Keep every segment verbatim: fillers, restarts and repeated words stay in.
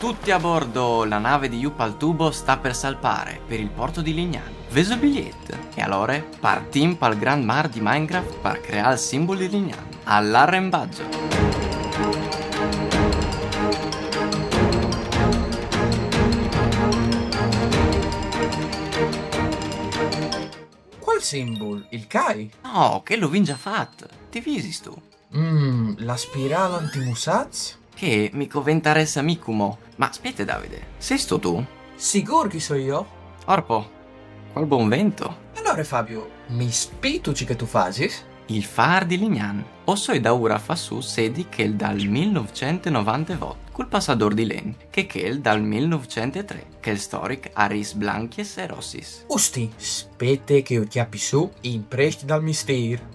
Tutti a bordo, la nave di Jù pal tubo sta per salpare per il porto di Lignan. Vêso il bigliet? E alore, partìn pal grand mâr di Minecraft par creâ il simbul di Lignan. All'arrembaggio! Qual simbul? Il cai? No, chel lu vin za fat. Ti visistu? Mm, la spirâl antimussaç? Che mi coventarès a mi cumò. Ma spiete, Davide, sêstu tu? Sigûr che o soi jo. Orpo, qual bon vento! Alore, Fabio, mi spieghi ce che tu fasis? Il fâr di Lignan. O soi daûr a fâ sù sedi chel dal mil nûfcent e novantevot, cul passadôr di len, che chel dal mil nûfcent e trê, chel storic a rîs blancjis e rossis. Osti, spiete che o cjapi sù i imprescj dal mistîr.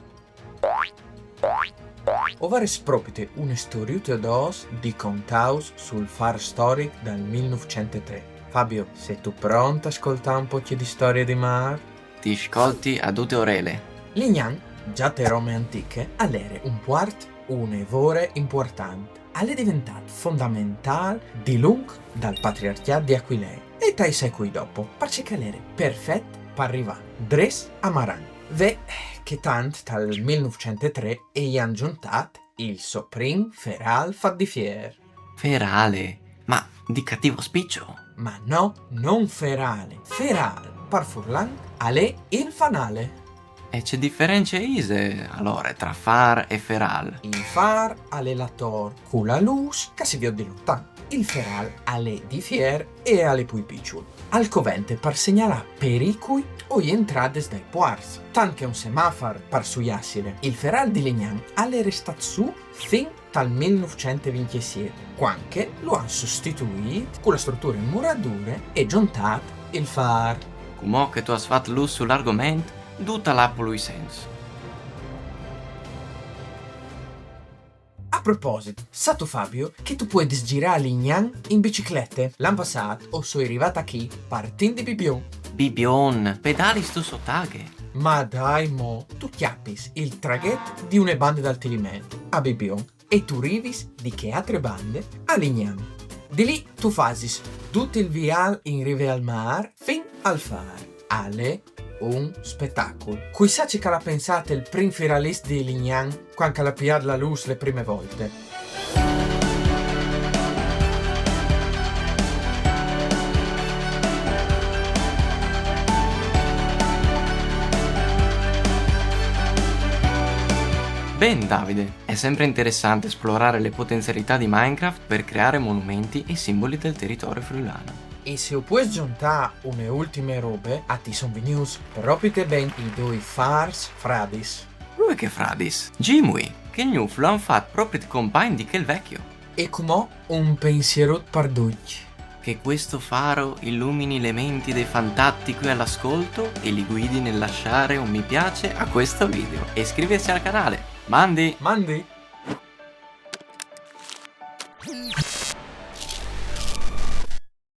O varès propite une storiute o dôs di contâus sul fâr storic dal mil nûfcent e trê. Fabio, sêstu pront a scoltâ un pocje di storie di mâr? Ti scolti a dute orele. Lignan, za te Rome antiche, al jere un puart une vore impuartant. Al è deventât fondamentâl dilunc dal patriarcjât di Aquilee e tai secui dopo, parcè che al jere perfet par rivâ dret a Maran. Ve che tant tal mil nûfcent e trê e àn zontât il so prin ferâl fat di fier. Ferale? Ma di cattivo auspicio? Ma no, no ferale. Ferâl, par furlan, al è il fanale. E ce diference ise, alore, tra fâr e ferâl? Il fâr al è la tor cu la lûs che si viôt di lontan. Il ferâl al è di fier e al è plui piçul. Al covente par segnalâ pericui o jentradis dai puarts, tant che un semafar par suiâsile. Il ferâl di Lignan al è restât sù fin tal mil nûfcent e vincjesiet, cuant che lu àn sostituît cu la struture in muradure e zontât il fâr. Cumò che tu âs fat lûs sul argoment, dut al à plui sens. A proposit, sâstu, Fabio, che tu puedis zirâ Lignan in biciclete? L'an passât o soi rivât achì partint di Bibion. Bibion, pedalistu sot aghe? Ma dai mo, tu cjapis il traghet di une bande dal Tiliment a Bibion e tu rivis di chê altre bande a Lignan. Di li tu fasis dut il viâl in rive al mâr fin al fâr. Al è un spetacul. Cui sa ce che al à pensât il prin feralist di Lignan cuant che al à piât la lûs le prime volte. Ben, Davide, è sempre interessante esplorare le potenzialità di Minecraft per creare monumenti e simboli del territorio friulano. E se o pues zontâ une ultime robe, a ti son vignûts propite ben i doi fârs fradis. Lui che fradis? Gimui, che gnûf lu àn fat propit compagn di chel vecjo. E cumò un pensierut par ducj. Che questo faro illumini le menti dei fantattichi all'ascolto e li guidi nel lasciare un mi piace a questo video e iscriversi al canale. Mandi! Mandi!